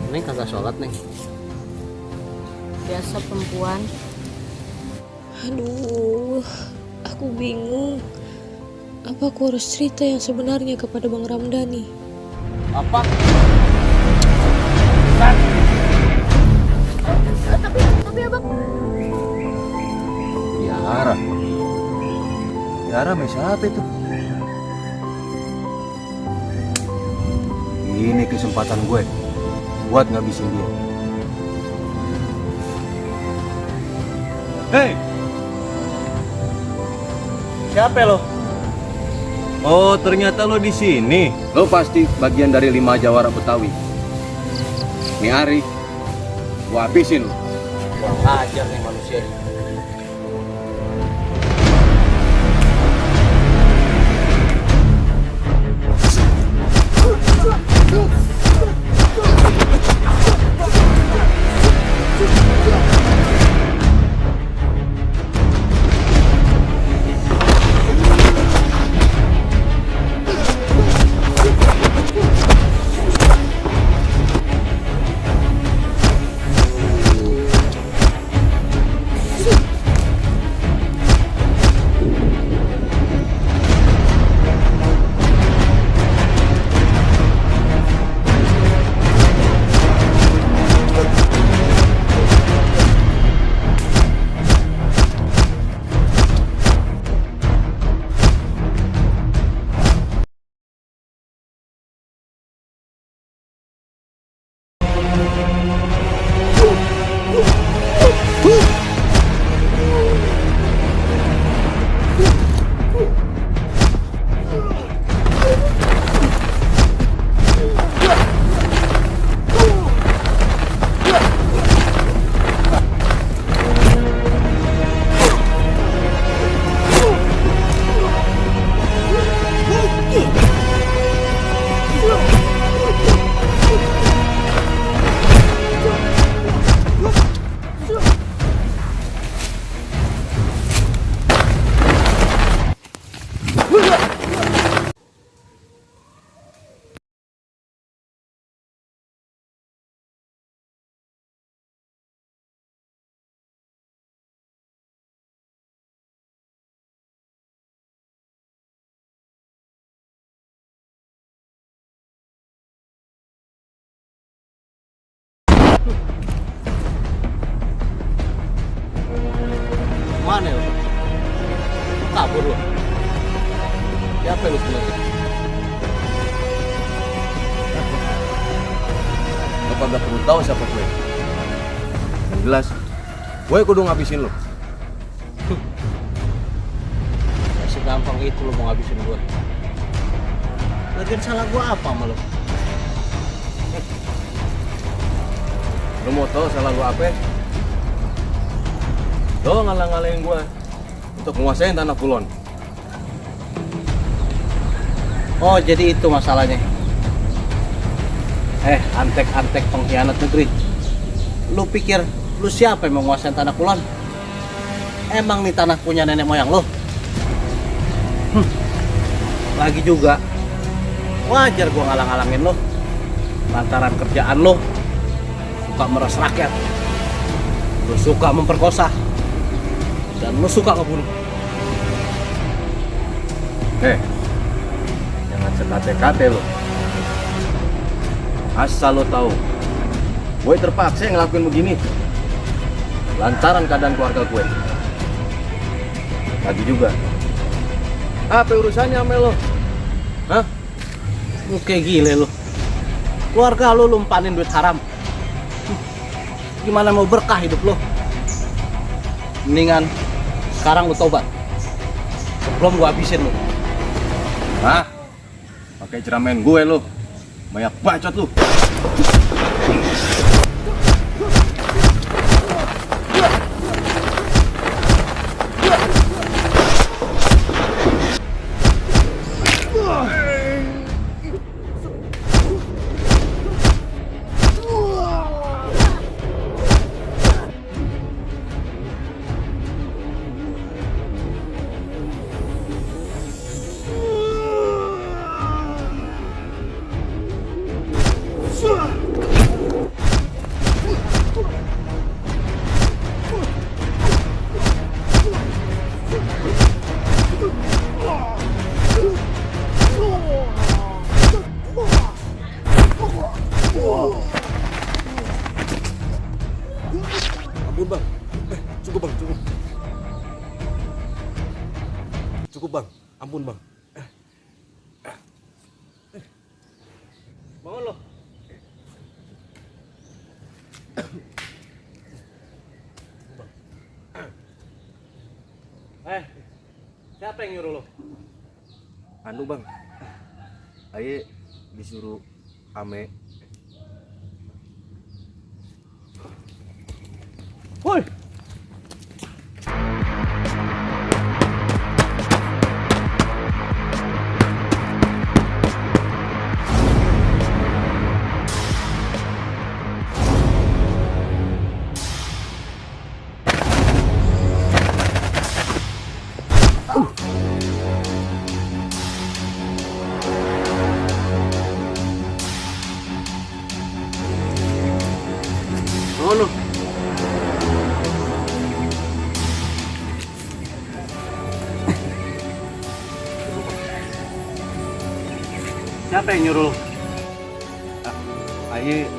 Neng kagak sholat, Neng. Biasa perempuan. Aduh, aku bingung. Apa aku harus cerita yang sebenarnya kepada Bang Ramdhani? Apa? Tapi abang. Tiara. Tiara sama siapa itu? Ini kesempatan gue buat ngabisin dia. Hei! Siapa lo? Oh, ternyata lo di sini. Lo pasti bagian dari 5 jawara Betawi. Nih Ari, gua habisin lo. Wah, ngajar nih manusia ini. Mana lo? Kabur lo. Siapa lo sebenarnya? Lo kagak perlu tahu siapa gue. Yang jelas, gue kudu ngabisin lo. Gak segampang itu lo mau ngabisin gue. Lagian salah gue apa sama lo? Lo mau tahu salah gue apa? Lo ngalang-ngalain gue untuk menguasain tanah Kulon. Oh, jadi itu masalahnya. Antek-antek pengkhianat negeri. Lu pikir lu siapa yang menguasai tanah Kulon? Emang nih tanah punya nenek moyang lo? Lagi juga, wajar gua ngalang-alangin lo. Lantaran kerjaan lo suka meres rakyat, lu suka memperkosa, dan lu suka ngebunuh. Jangan sekate-kate lo. Asal lo tahu, gue terpaksa ngelakuin begini lantaran keadaan keluarga gue. Lagi juga, apa urusannya sama lo? Hah? Lu kayak gile lu. Keluarga lu lumpanin duit haram. Gimana mau berkah hidup lu? Mendingan sekarang lu tobat sebelum gua habisin lu. Hah? Pakai ceramain gue lo, banyak bacot lo. Ampun bang. Cukup bang, cukup. Cukup bang, ampun bang. Bangun lo. Siapa yang nyuruh lo? Anu bang, aye disuruh ame. Woi. Oh lo. Siapa yang nyuruh lo? Aye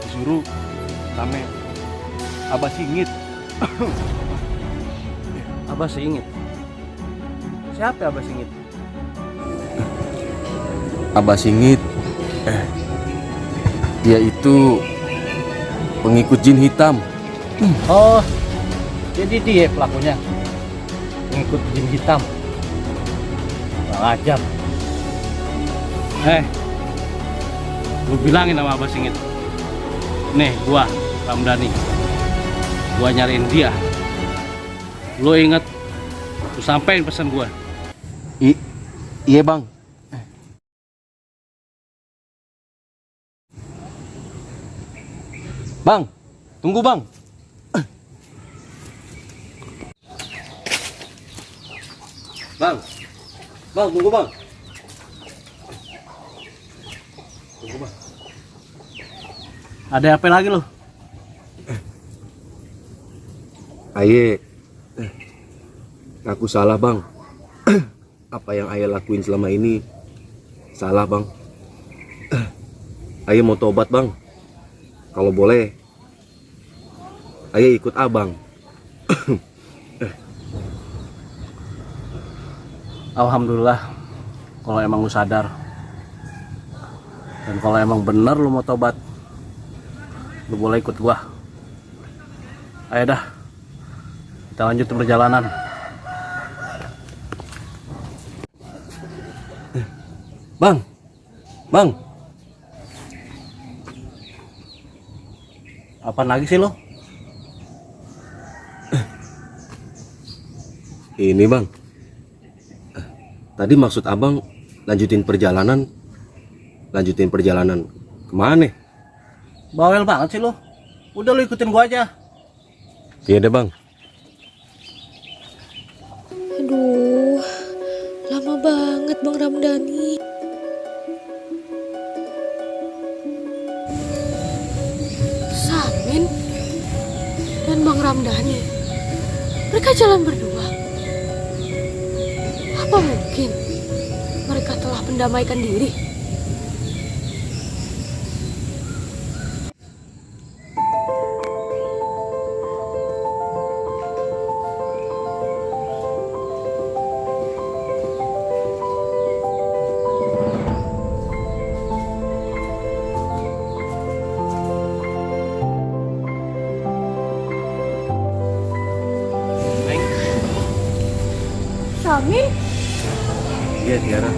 disuruh ame Abah Singit. Abah Singit. Siapa Abah Singit? Abah Singit, dia itu pengikut jin hitam. Oh, jadi dia pelakunya. Ngikut jin hitam. Bang Ajab. Lu bilangin sama Abah Singit. Nih, gua Ramdhani. Gua nyariin dia. Lu inget, lu sampein pesan gua. Iya bang. Bang, tunggu bang. Bang, tunggu bang. Tunggu bang. Ada apa lagi lu? Aye, aku salah bang. Apa yang Aye lakuin selama ini salah bang. Aye mau tobat bang. Kalau boleh, Aye ikut abang. Alhamdulillah, kalau emang lu sadar. Dan kalau emang bener lu mau tobat, lu boleh ikut gua. Ayo dah, kita lanjutin perjalanan. Bang, Apaan lagi sih lo? ini bang. Tadi maksud abang lanjutin perjalanan kemana? Bawel banget sih lo. Udah lu ikutin gua aja. Iya deh bang. Aduh, lama banget Bang Ramdhani. Samin dan Bang Ramdhani, mereka jalan berdua. Apa mungkin mereka telah mendamaikan diri? Samin? Iya Tiara.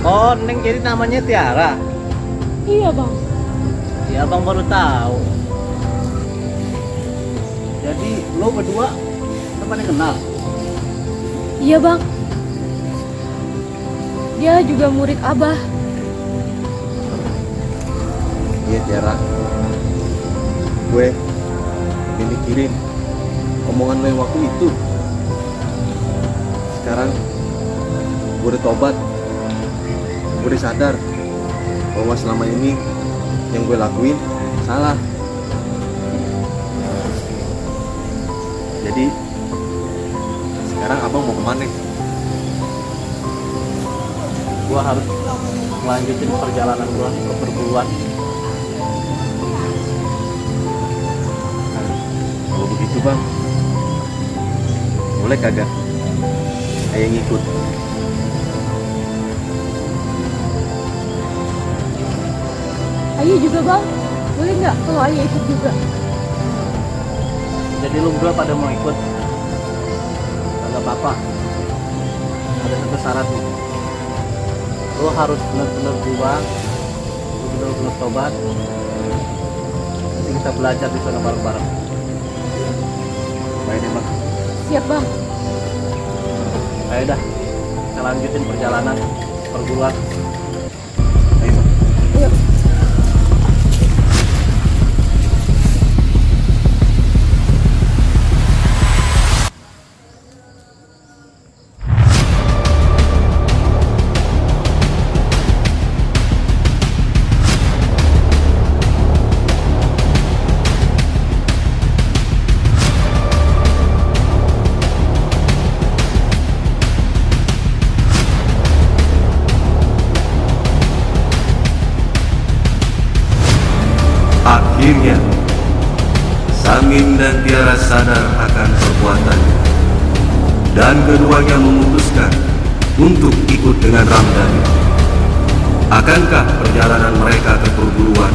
Oh, Neng jadi namanya Tiara. Iya bang. Ya abang baru tahu. Jadi lo berdua temannya kenal. Iya bang. Dia juga murid Abah. Iya Tiara. Gue mikirin omongan lo yang waktu itu. Sekarang gue udah tobat. Gue udah sadar bahwa selama ini yang gue lakuin salah. Jadi sekarang abang mau kemana? Gua harus melanjutin perjalanan gua ke perguruan. Itu bang, boleh kagak ayah ngikut? Ayah juga bang, boleh nggak kalau ayah ikut juga? Jadi lu berdua pada mau ikut? Kagak apa-apa. Ada satu syarat nih. Lu harus benar-benar berubah, lu benar-benar tobat. Nanti kita belajar di sana bareng-bareng. Baik deh bang. Siap bang. Ayo dah, kita lanjutin perjalanan perguruan. Ayo bang. Ayo. Akhirnya, Samin dan Tiara sadar akan perbuatannya, dan keduanya memutuskan untuk ikut dengan Ramdhani. Akankah perjalanan mereka ke perguruan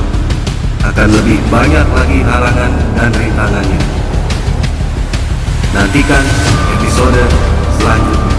akan lebih banyak lagi halangan dan rintangannya? Nantikan episode selanjutnya.